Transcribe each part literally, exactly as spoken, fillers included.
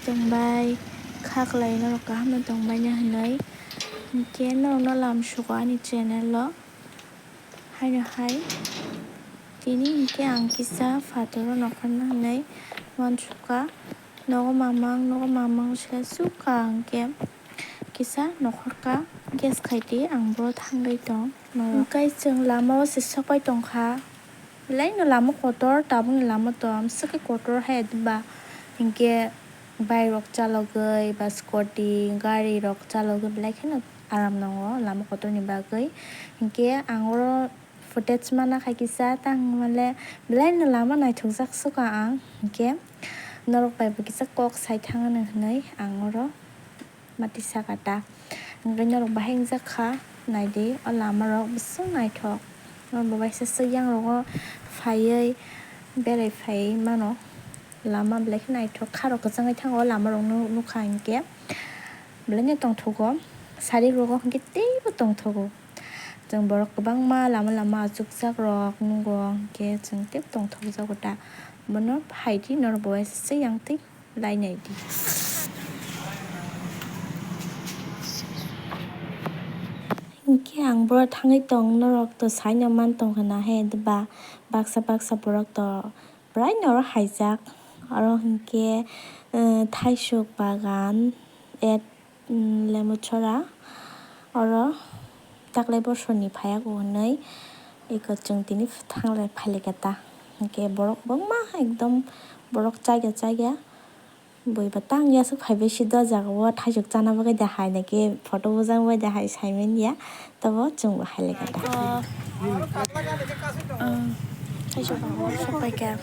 Tongbai kha khlai norok kaham no tongbai na hinwi. Hinkhe norok no lam sugo ani channel o. Haino hai tini hinkhe ang kisa phataro nokhorna hinwi wansukha. Nogo mamang, nogo mamang sika sukha hinkhe kisa nokhorkha gas khaidi ang bo thangwi tong. Hinkhe chwng lama o se sokbai tongkha. Belai no lama kotor, tabukni lama to amswk khe kotor hai diba. Hinkhe bike rok chalogwi ba scooty, gari rok chalogwi belai kheno aram nango lama kotor ni bagwi. Hinkhe ang oro footage mana khai kisa, tang male belai no lama naithokjak sukha ang. Hinkhe norok bai bo kisa kok sai thangano hinwi ang oro mati saka ta. Hinkhe norok bahai wngjak kha, naidi o lama rok bwswk naithok. Norok bo waisa swk yang rogo phaiwi berai phaiwi mano. Lama belai khe naithok, kha rok kwchangwi thango o lama rok no nukha hinkhe belai no tongthogo. Sari rogo hinkhe teibo tongthogo. Chwng borok kwbangma lama lama achukjak rok nugo hinkhe chwng teibo tongthokjago ta. Bono phaidi norok bo waisa swk yang twi. Lainai di. Hinkhe ang boro thangwi tong, norok to saino man tong khna he, ba baksa baksa borok to belai no oro haijak. Oro hinkhe, eh, thaisuk bagan, et, mm, lembu chora. Oro taklai bosorni phaiyago hinwi eko chwng tini thanglai phailai kha ta. Hinkhe borok kwbangma ekdom borok chaiga chaiga. Bui bo tang ya swk phaibai si do jaga o thaisuk chana bagwi da hai naikhe photo bujang bai da hai sai manya. Tabo chwng bo hai lai kha ta. Thaisuk sopai kha,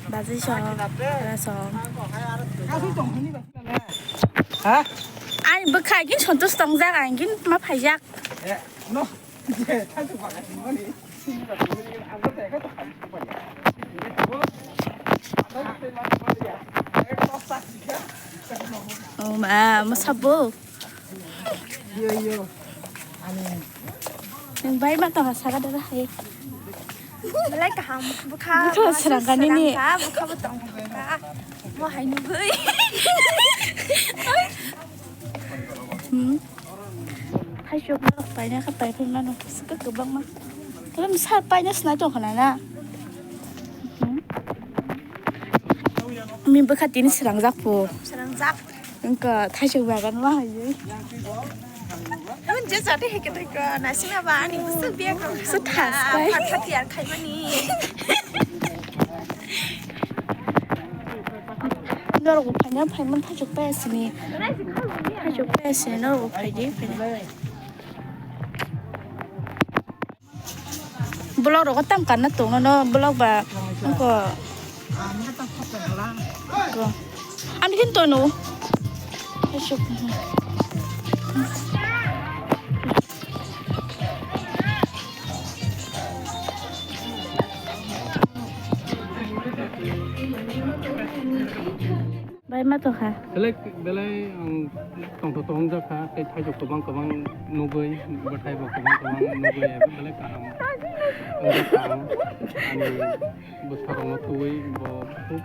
bazai song, ra song. Ha? Ani bwkha gin santosh tongjak, ang gin ma phaijak. Eh, no. Oh ma, ma sabo. Yo, yo. Ani. Nwng bai ma tong saka dara hai. Belai kaham bwkha. Bwkha ma srang kani ni. Srang kha, bwkha bo tong kha. Mo hai nugui. Hmm. Hai chok ma paina kha pai phai mano. Saka kwbang ma. Kala misa paina snai tong khana na. Hmm. Mi bwkha tini srang jak phu. Srang jak. Wngkha thaisuk bagan ma hai. Ang je jati hai khe thaiko, naisingma ba ani bwswk biya kok. Bwswk thas pai. Phatha tiyar khaimani. Norok bo phaina phaimani thaisuk pai asini. Thaisuk pai asini norok bo phaidi phaina. Vlog rogo tam kanna tongno no vlog ba wngkha. Ko. Ani khin tono. Bai ma tongkha. Belai, belai ang tongthok tong wngjakha, tei thaisok kwbang kwbang nugwi, bwthai bo kwbang kwbang nugwi, belai kaham wngjakha ang. Ani bwsarokno twiwi bo khub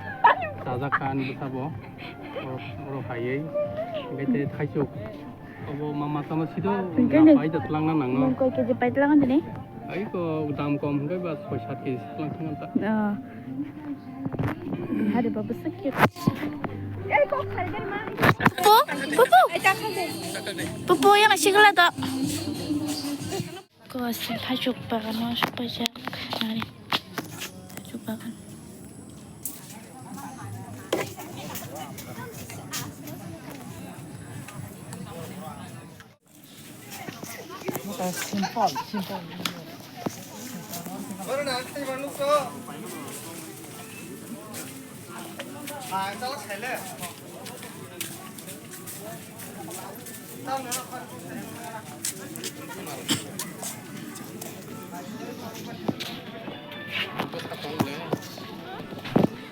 chajakha ani bwsa bo, oro, oro haiwi. Hingkhe tei thaisok. Obo mama tamo sido. Hingke na ni pai da twlangna nangno. Nung koi keji pai twlang tini? Ai ko dam kom hingke ba soi sat keji twlang thang ta. Oh. Hari baba sakit. Pupu, pupu. Pupu yang sigla to. Ko si thachuk bagan no supai jak. Nari. Thachuk bagan. Simple, simple.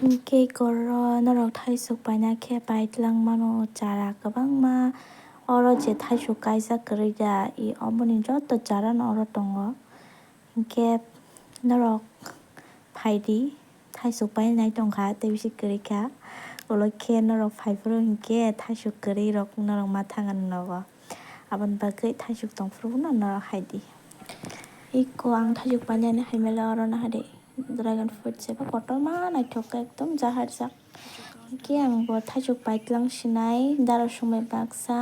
Hingke koro norok thaisuk paina khe pai twlang mano, chara kwbangma. Oro je thaisuk kaijak kwrwi da, i oboni joto chara no oro tongo. Hingke norok phaidi, thaisuk painai tongkha, tei bisi kwrwi kha. Ulo khe norok phaiphuru hinkhe thaisuk kwrwi rok norok ma thangani nogo. Aboni bagwi thaisuk tongphuru no norok hai di. Iko ang thaisuk painani hai mela oro no hai di. Dragon fruit se ba kotorma naithok khe ekdom jaharjak. Hinkhe ang bo thaisuk paitlang sinai daro sumai baksa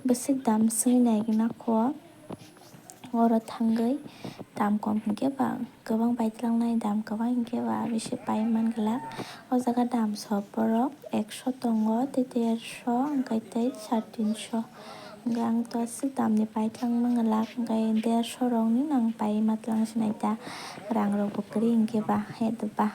bwswk dam swnwi nai gwnakho. Oro thangwi dam kom hinkhe ba kwbang paitlangnai, dam kwbang hinkhe ba bisi pai man glak. O jaga dam sop borok ekso tongo, tei derso, hwnkhe tei sare tinso. Hwnkhe ang to aswk damni paitlang man glak, hwnkhe derso rokni nang pai ma tlang sinai ta, rang rok bo kwrwi hinkhe ba, he ba.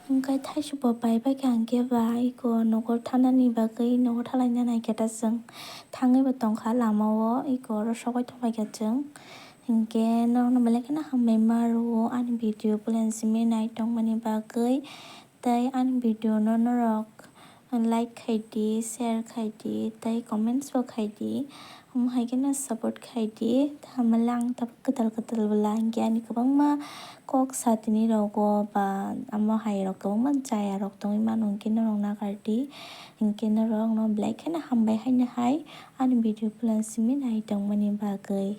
Hwnkhe thaisuk bo pai bai kha hinkhe ba, iko nogo thanani bagwi nogo thalaina nai khe ta chwng thangwi bo tongkha lama o, iko oro sogwi thangbai kha chwng. Hinkhe norokno belai kheno hambai ma rwo ani video plan simi nai tongmani bagwi, tei ani video no norok like khai di, share khai di, tei comments bo khai di. Omo hai kheno support khai di. Tamo lang tabuk kwtal kwtal bwla hinkhe ani kwbangma kok satini rogo ba amo hai rok kwbangma jaya rok tongwi mano hinkhe norok nagar di. Hinkhe norok no belai kheno hambai haino hai ani video plan simi nai tongmani bagwi.